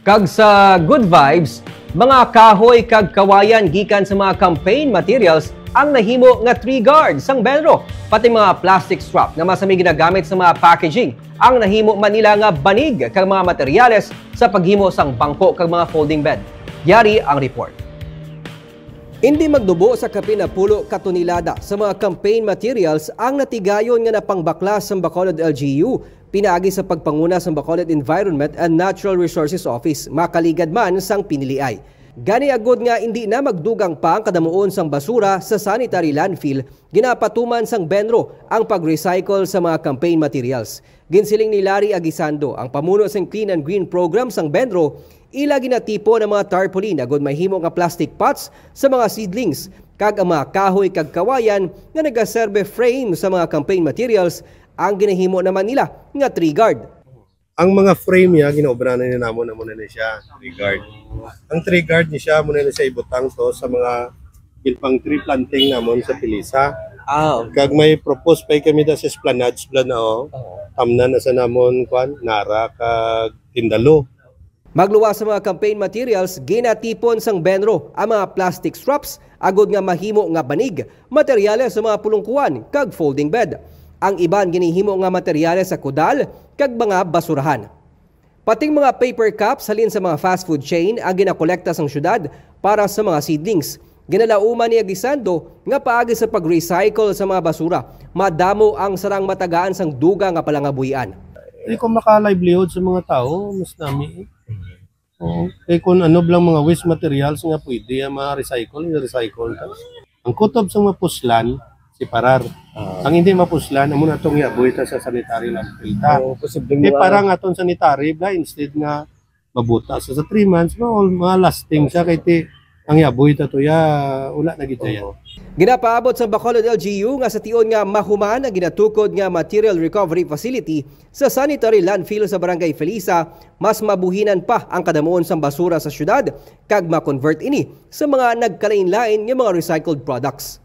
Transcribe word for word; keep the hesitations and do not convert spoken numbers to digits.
Kag sa good vibes, mga kahoy kag kawayan gikan sa mga campaign materials ang nahimo nga tree guard sang Benro, pati mga plastic strap nga masami ginagamit sa mga packaging ang nahimo man nila nga banig kag mga materyales sa paghimo sang bangko kag mga folding bed. Yari ang report. Indi magdubo sa kapin napulo ka tonelada sa mga campaign materials ang natigayon nga napangbaklas sang Bacolod L G U, pinaagi sa pagpanguna sang Bacolod Environment and Natural Resources Office, makaligad man sang piniliay. Gani, agod nga indi na magdugang pa ang kadamuon sang basura sa sanitary landfill, ginapatuman sang Benro ang pag-recycle sa mga campaign materials. Ginsiling ni Larry Aguisando, ang pamuno sang Clean and Green Program sang Benro, ila ginatipon ang mga tarpaulin agud mahimo nga plastic pots sa mga seedlings, kag ang mga kahoy kag kawayan nga nagaserbe frame sa mga campaign materials ang ginahimo naman nila nga tree guard. Ang mga frame niya, ginaobra na ni namon, amo na ni siya, tree guard. Ang tree guard ni siya, amo na ni siya ibutang to sa mga ginpang tree planting namon sa Pilisa. Ah, okay. Kag may propose pa kami da sa Esplanade, Esplanade, oh. Oo. Tamnan na sa namon, kwan, Nara kag Tindalo. Magluwas sa mga campaign materials, ginatipon sang Benro ang mga plastic straps agud nga mahimo nga banig, materyales sa mga pulungkuan kag folding bed. Ang iban ginahimo nga materyales sa kudal kag mga basurahan. Pating mga paper cups halin sa mga fast food chain ang ginakolekta sang syudad para sa mga seedlings. Ginalauman ni Aguisando nga paagi sa pag-recycle sa mga basura, madamo ang sarang matagaan sang dugang nga palangabuhian. Di ko maka-livelihood sa mga tao, mas nami. Oo. Kay kung ano lang mga waste materials nga pwede, ah, ma-recycle, i-recycle ta. Ang kutob sa mapuslan, separar. Ah. Ang hindi mapuslan, amo na tong yaboy ta sa sanitary landfill ta. Oo, posibleng Kay mga parang aton sanitary, bla, instead nga mabuta sa, sa three months, ma-, all, mga lasting siya, kay ti, ang yaboy ta to, ya, wala na gid siya. Oo. Ginapaabot sa Bacolod L G U nga sa tion nga mahuman ang ginatukod nga material recovery facility sa sanitary landfill sa Barangay Felisa, mas mabuhinan pa ang kadamuon sang basura sa syudad kag ma-convert ini sa mga nagkalainlain nga mga recycled products.